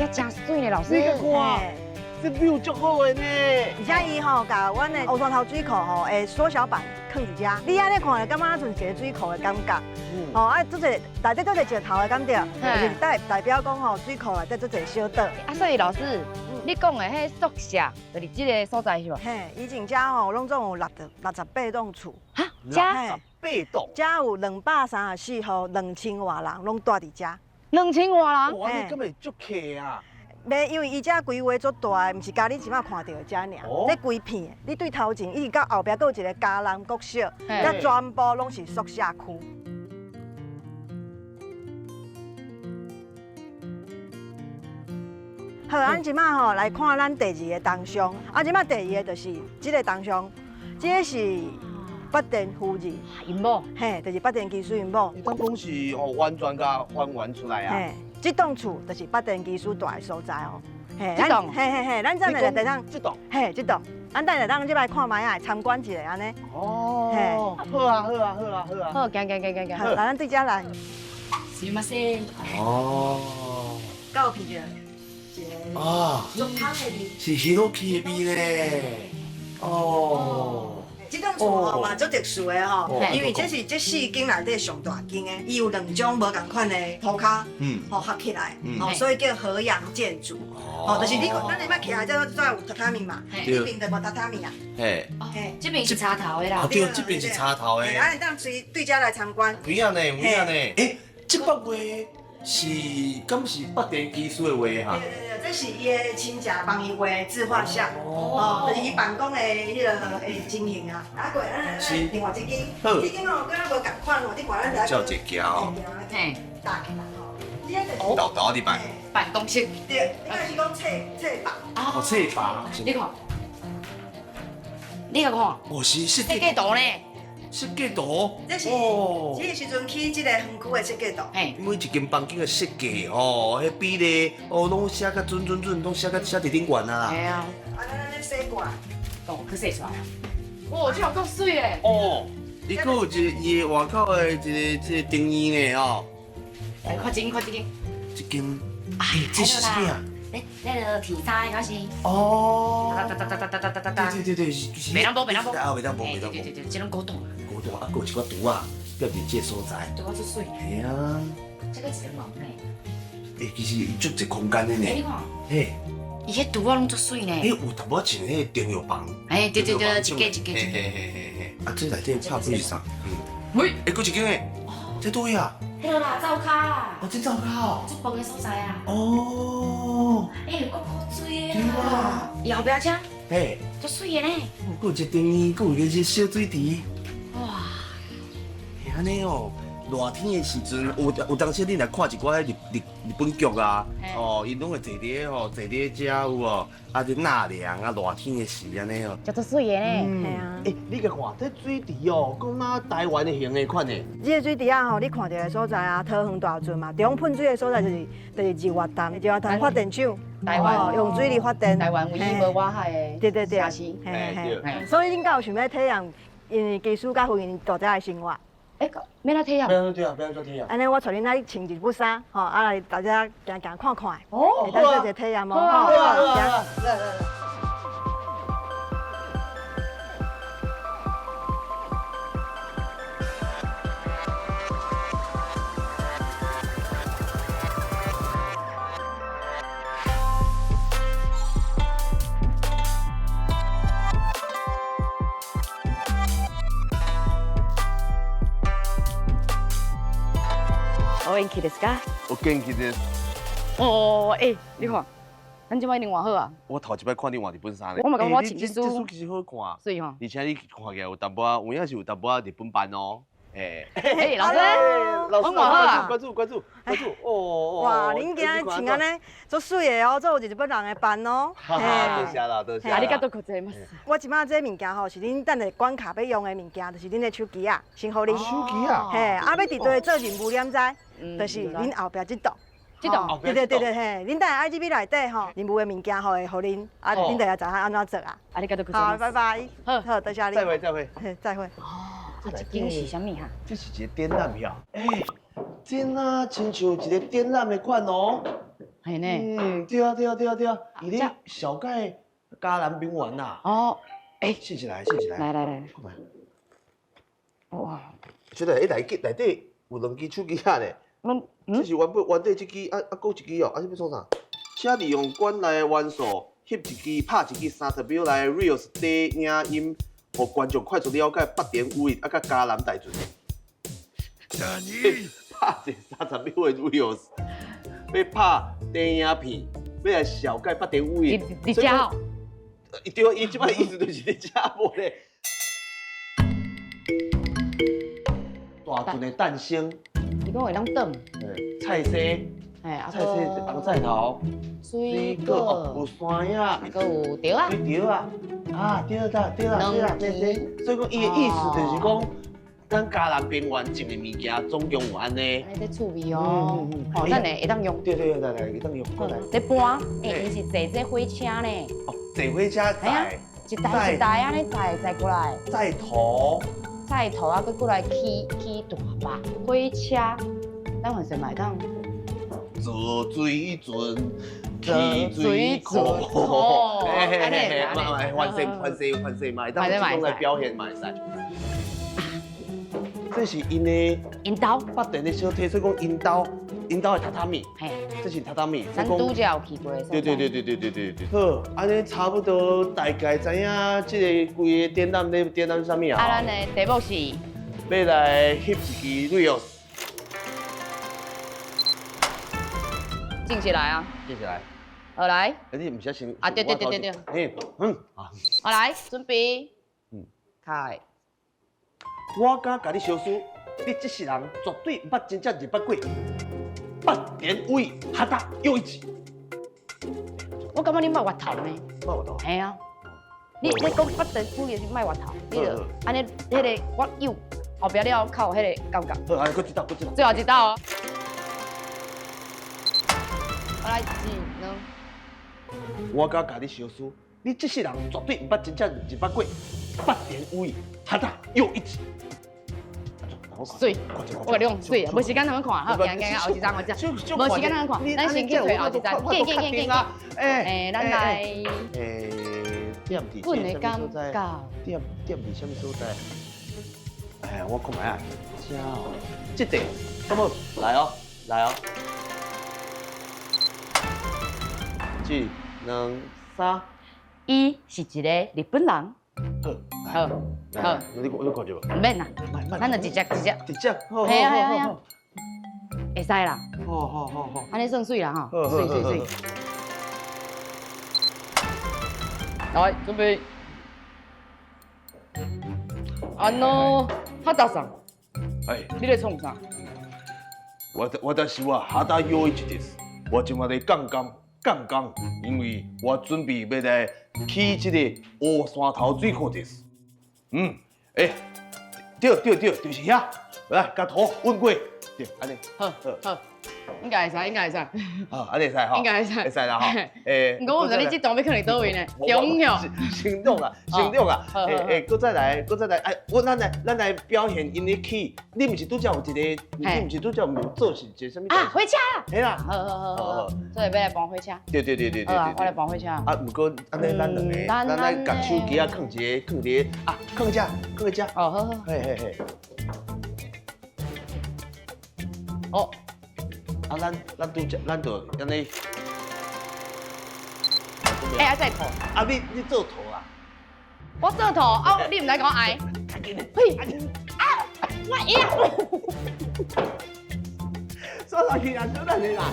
這真媠呢，老師。你看，這 view 足好的呢。而且伊吼，共阮的烏山頭水庫吼，的縮小版囥佇遮。你按呢看，感覺像一个水庫的感覺。吼啊，足濟內底足濟石頭的感覺，就是代表講吼，水庫內底足濟小島。啊，所以老師，你講的彼宿舍，就是這个所在是無？嘿，以前遮吼，攏總有68棟厝。哈，遮八棟。遮有234戶，2000外人攏蹛佇遮。2000外人？哇，你敢會足客啊？袂，因為伊遮規劃足大的，毋是佮你這擺看著的遮爾。這規片的，你對頭前一直到後壁，閣有一个嘉南國小，遮全部攏是宿舍區。好，咱這擺吼來看咱第二个銅像。啊，這擺第二个就是這个銅像，這个是八田夫人。𪜶某。嘿，就是八田基樹𪜶某。伊當講是吼完全共還原出來啊？嘿，這棟厝就是八田基樹蹛的所在哦。嘿，這棟。嘿嘿嘿，咱等下來當。這棟。嘿，這棟。咱等下當這擺看覓仔，參觀一下按呢。哦。好啊，好啊，好啊，好啊。好，行行行行行。好，來，咱對遮來。すみません。哦。敢有聞著？啊，是ヒノキ的味咧。哦。這棟厝吼嘛足特殊的吼，因為這是這四間內底上大間的，伊有兩種無仝款的塗跤，吼合起來，吼所以叫和洋建築。吼，就是你看，咱這擺徛來這遮有榻榻米嘛，這邊就無榻榻米啊。嘿，嘿，這邊是插頭的啦。對，這邊是插頭的。啊，會當隨對遮來參觀。有影呢，有影呢。欸，這幅畫是敢是八田基樹的畫哈？對對對，這是伊的親戚幫伊畫的自畫像，哦，就是伊辦公的彼个的情形啊。啊，過來，咱另外這間，這間哦，敢若無仝款哦，你看咱照一橋哦，嘿，搭起來吼，豆豆佇辦辦公室，對，應該是講冊冊房。哦，冊房。你看，你共看，哦，是設計圖呢。設計圖，這是這個時陣起這個園區的設計圖。嘿，每一間房間的設計哦，彼比例哦，攏寫甲準準準，攏寫甲寫佇頂懸啊啦。嘿啊。啊，咱按呢洗過來。哦，去洗出來啊！哇，這有夠媠的。哦，伊閣有一个伊的外口的一个這個庭院呢哦。來，看這間，看這間。這間，欸，這是啥物啊？那個鐵砂那是。哦。噠噠噠噠噠噠噠噠噠。對對對，是。袂當摸，袂當摸。啊，袂當摸，袂當摸。對對對，這攏古董啊。古董啊，閣有一寡櫥仔，踮佇這个所在。對，足媠。嘿啊。這個一個門呢。欸，其實伊足濟空間的呢。你看。嘿。伊彼櫥仔攏足媠呢。欸，有淡薄仔像彼個中藥房。欸，對對對，一間一間。嘿嘿嘿嘿嘿。啊，這內底拍幾是啥？嗯。喂。欸，閣一間欸。這佗位啊？彼个啦，灶跤啦。哦，這灶跤哦。煮飯的所在啊。哦。欸，有夠古錐的啦。伊後壁遮。嘿。足媠的呢。閣有一個庭院，閣有一个小水池。哇。欸，按呢哦，熱天的時陣，有當時你若看一寡彼日本劇啊，哦，𪜶攏會坐佇吼，坐佇遮有無？啊，咧納涼啊，熱天的時按呢哦。遮足媠的呢。嘿啊。欸，你共看，這水池哦，閣若台灣的形的款的。這个水池仔吼，你看著的所在啊，桃園大圳嘛，中噴水的所在就是日月潭，日月潭發電廠。台灣用水力發電。台灣唯一無外海的。對對對。城市。嘿嘿。所以恁敢有想欲體驗，𪜶技師佮夫人蹛遮的生活？欸，欲按怎體驗？欲按怎體驗？欲按怎體驗？按呢，我帶恁來穿日本衫，吼，啊來大家行行看看，哦，會當做一个體驗哦，好啊，好啊，好啊。來來來。お元気ですか？お元気です。哦，欸，你看，咱這擺穿偌好啊！我頭一擺看你換日本衫咧。我嘛感覺我穿這束其實好看。媠吼。而且你看起來有淡薄仔，有影是有淡薄仔日本範哦。欸，欸，老師，老師，關注關注關注哦。哇，恁今日穿按呢，足媠的哦，足有日本人的範哦。哈哈，多謝啦，多謝。ありがとうございます。我這擺這物件吼，是恁等下關卡欲用的物件，就是恁的手機仔，先予恁。手機仔。嘿，啊，欲佇佗做任務，你知？就是恁後壁這棟。這棟。對對對對嘿，恁等下愛入去內底吼，任務的物件吼會予恁，啊，恁就會知影按怎做啊。ありがとうございます。好，拜拜。好，好，多謝你。再會再會。嘿，再會。哦，啊，這間是啥物哈？這是一個展覽遐。欸，真啊，親像一個展覽的款哦。係呢。嗯，對啊對啊對啊對啊，伊咧紹介嘉南平原啦。哦，欸，試一來，試一來。來來來。看覓。哇！這個伊內底內底有兩支手機仔咧。嗯。這是原本原底這支，啊啊，閣一支哦，啊，這欲創啥？請利用館內元素，翕一支、拍一支30秒內 Reels 短影音，予觀眾快速了解八點五一啊，佮嘉南大圳。拍一個30秒的 Reels，欲拍短影片，欲來紹介八點五一。佇遮哦。對，伊這擺意思就是佇遮無咧。大圳的誕生。伊講會當轉。菜西。哎，菜西紅菜頭。水果。有山仔。閣有蓼仔。蓼仔。啊，對啦，對啦，對啦，對對。所以講，伊的意思就是講，咱嘉南平原種的物件總共有按呢。按呢這趣味哦。哦，咱會當用。對對，來來，會當用。過來。咧搬，欸，伊是坐這火車呢。哦，坐火車載。一台一台按呢載載過來。載土。載土啊，閣過來起起大壩火車，咱還是嘛會當。坐水船，起水庫。嘿嘿嘿，嘛嘛，反正反正反正嘛會當這種來表現嘛會使。這是𪜶的𪜶兜八田的小體，所以講𪜶兜𪜶兜的榻榻米，這是榻榻米。咱拄才有去過的所在。對對對對對對對對。好，按呢差不多大概知影這個規個展覽咧展覽啥物啊？啊，咱的題目是欲來翕一支 Reels。正式來啊！正式來。好來。你毋是先啊？對對對對對。嘿，嗯。好來，準備。嗯。開。我敢共你相輸，你這世人絕對毋捌真正入捌過。八田與一哈達又一集。我感覺你莫越頭呢。莫越頭。嘿啊。你講八田與一是莫越頭，你就按呢，彼个我右後壁了較有彼个感覺。好，按呢閣一道，閣一道。最後一道哦。我來一、兩。我敢共你相輸，你這世人絕對毋捌真正入捌過。八田與一哈達又一集。媠，我共你講媠啊，無時間通看，好，行行行，後一站後一站，無時間通看，咱先去揣後一站，緊緊緊緊，欸，咱來，欸，踮佇啥物所在？踮踮佇啥物所在？哎，我看覓啊，遮哦，這塊，好無？來哦，來哦，一、兩、三，伊是一个日本人。好，好，好，你你看著無？毋免啦，咱就直接直接直接，嘿啊嘿啊嘿啊，會使啦，好好好好，按呢算媠啦吼，媠媠媠。來，準備。あの哈達さん，哎，你咧創啥？我私は哈達又一です。我這馬咧槓槓槓槓，因為我準備欲來起這個烏山頭水庫です。嗯，欸，對對對，就是遐，來，共土運過，對，按呢。好，好，應該會使，應該會使。好，按呢會使吼。應該會使。會使啦吼。欸，毋過我毋知你這段欲囥佇佗位呢？中哦。先弄啦，先弄啦。欸欸，閣再來，閣再來，哎，我咱來，咱來表現𪜶咧起。你毋是拄才有一個，你毋是拄才有做是一個啥物？啊，火車。嘿啦。好好好好。所以欲來搬火車。對對對對對對。我來搬火車。啊，毋過按呢，咱兩个，咱來共手機仔囥一个，囥佇个，啊，囥遮，囥遮。哦，好好。嘿嘿嘿。哦。啊，咱咱拄才，咱就按呢。欸，啊，再塗。啊，你你做塗啊？我做塗，啊，你毋來共我挨。嘿，啊，我贏。煞落去啊，小等下啦。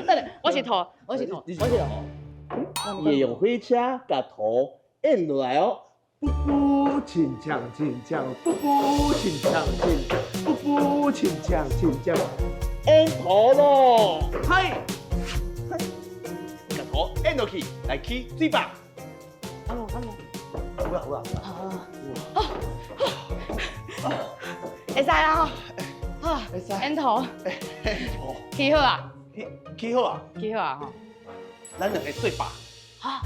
等下，我是塗，我是塗，我是塗。伊會用火車共塗按落來哦。噗噗，親像親像，噗噗，親像親像，噗噗，親像親像，按塗咯，嘿，共塗按落去，來起水壩。阿龍，阿龍，有啦有啦有啦。好，會使啦吼，會使。按塗，按塗。起好啊？起起好啊？起好啊吼。咱兩个做壩。好，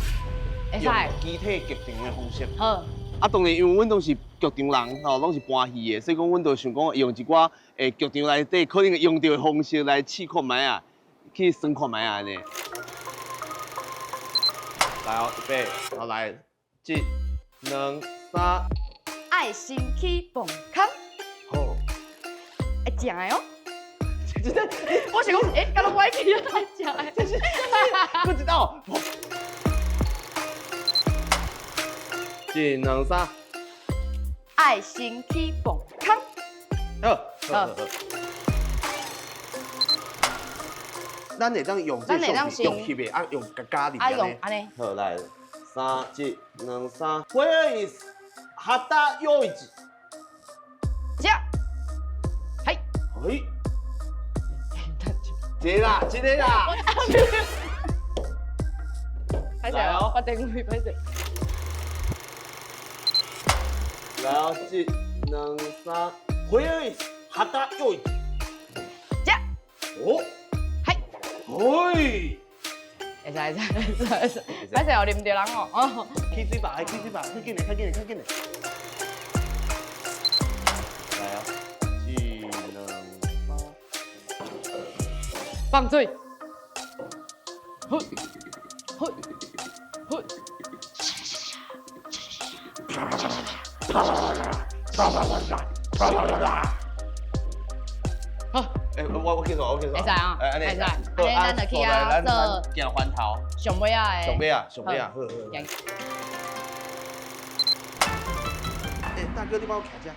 會使。用機體劇場的方式。好。啊，當然，因為阮攏是劇場人吼，攏是搬戲的，所以講阮就想講用一寡劇場內底可能會用著的方式來試看覓啊。去算看覓啊按呢。來哦，預備，好來，一、兩、三。愛心起磅空。好。會食的哦。我想講，欸，敢攏歪去啊？愛食的。這是不知道。一、兩、三。愛心起磅空。好。好。咱會當用這個相機用翕的，啊用加入啊用按呢。好來，三、一、兩、三。Where is 哈達耀一？這。嘿。嘿。這個啦，這個啦。歹勢哦，我定位歹勢。來哦，一、兩、三。Where is 哈達耀一？這。哦。喂，會使會使會使會使，歹勢哦，啉著人哦。起水吧，起水吧，較緊嘞，較緊嘞，較緊嘞。來哦，一、兩、三，放水。好，好，好。好。欸，我繼續，我繼續。會使啊，會使。按呢，咱就去啊做行環頭。上尾仔的。上尾仔，上尾仔，好好。欸，大哥，你幫我徛這。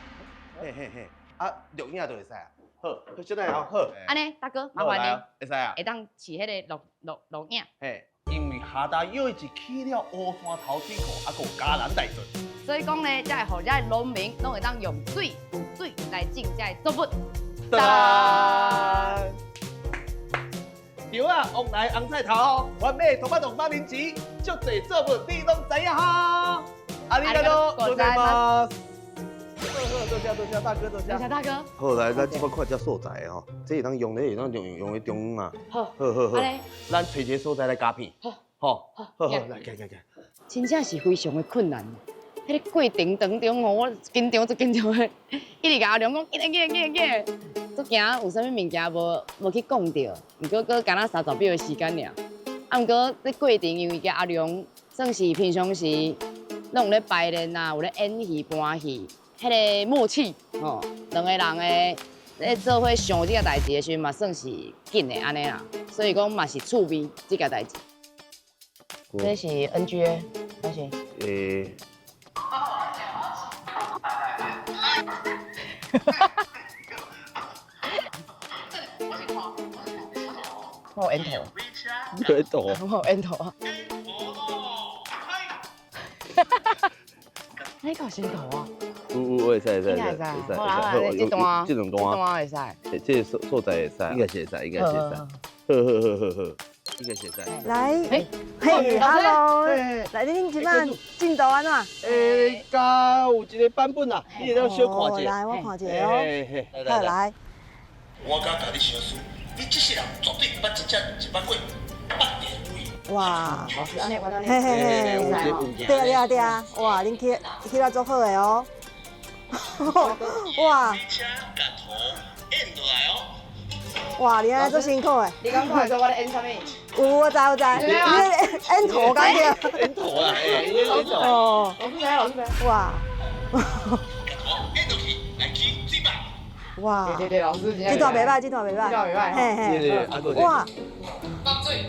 嘿嘿嘿，啊，錄影就會使啊。好，小等下哦，好。按呢，大哥，麻煩你。會使啊。會當飼彼个錄錄影。嘿，因為哈達又一起了烏山頭水庫，啊，閣有嘉南大圳。所以講呢，才會予遮的農民攏會當用水有水來種遮的作物。噔，對啊，旺來紅菜頭，完美土巴豆馬鈴薯，足濟作物你攏知影哈。ありがとうございます。好好，多謝多謝大哥，多謝。多謝大哥。好，來，咱這擺看這素材吼，這會當用咧，會當用用咧中央啊。好，好好好。咱揣一个所在來加片。好，好，好，來，行行行。真正是非常的困難。彼个過程當中吼，我緊張足緊張的，一直共阿良講，緊緊緊緊，足驚有啥物物件無去講著，毋過閣敢若30秒的時間爾。啊，毋過這過程因為共阿良算是平常時攏有咧排練啊，有咧演戲搬戲，彼个默契吼，兩個人的咧做伙想這個代誌的時陣嘛，算是緊的按呢啦，所以講嘛是趣味這個代誌。這是 NGA 還是？欸。我有烟头，烟头，我有烟头啊！你搞先头啊？有有會使會使應該會使。好啦，這段這兩段，這段會使。這個所在會使，應該是會使，應該是會使。好好好好好，應該是會使。來，嘿，Hello，來，恁這擺進度按怎？欸，敢有一個版本啊，你會當小看一下。來，我看一下哦。好，來。我敢共你相輸，你這世人絕對毋捌真正一捌過捌電位。哇，嘿嘿嘿，對啊對啊對啊，哇，恁起起了足好的哦。哇！哇，你按呢足辛苦的。你敢看會我咧演啥物？有，我知我知。你咧演图敢對？演图啦，演图。哦。老师来，老师来。哇。哇。對對對，老師。這段袂歹，這段袂歹。這段袂歹。嘿嘿。哇。放水。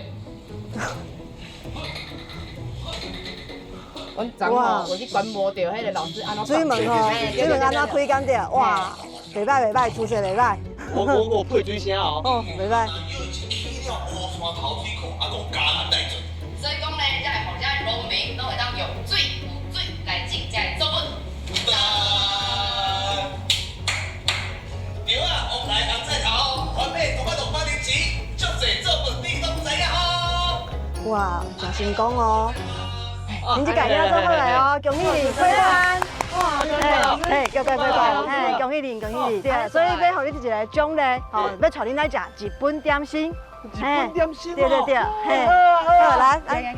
阮昨吼，我去觀摩著彼个老師按怎。水門吼，水門按怎開敢對？哇，袂歹袂歹，出色袂歹。我配水聲哦。哦，袂歹。所以講呢，才會予遮的農民攏會當用水有水來種遮的作物。對啊，旺來紅菜頭，完美土巴豆馬鈴薯，足濟作物你攏知影吼。哇，真成功哦！恁這家己做好來哦，恭喜你，開單！哇，嘿，恭喜恭喜，嘿，恭喜你，恭喜你！對，所以欲予你一个獎勵，吼，欲帶恁來食日本點心，日本點心，對對對，嘿，好，來來。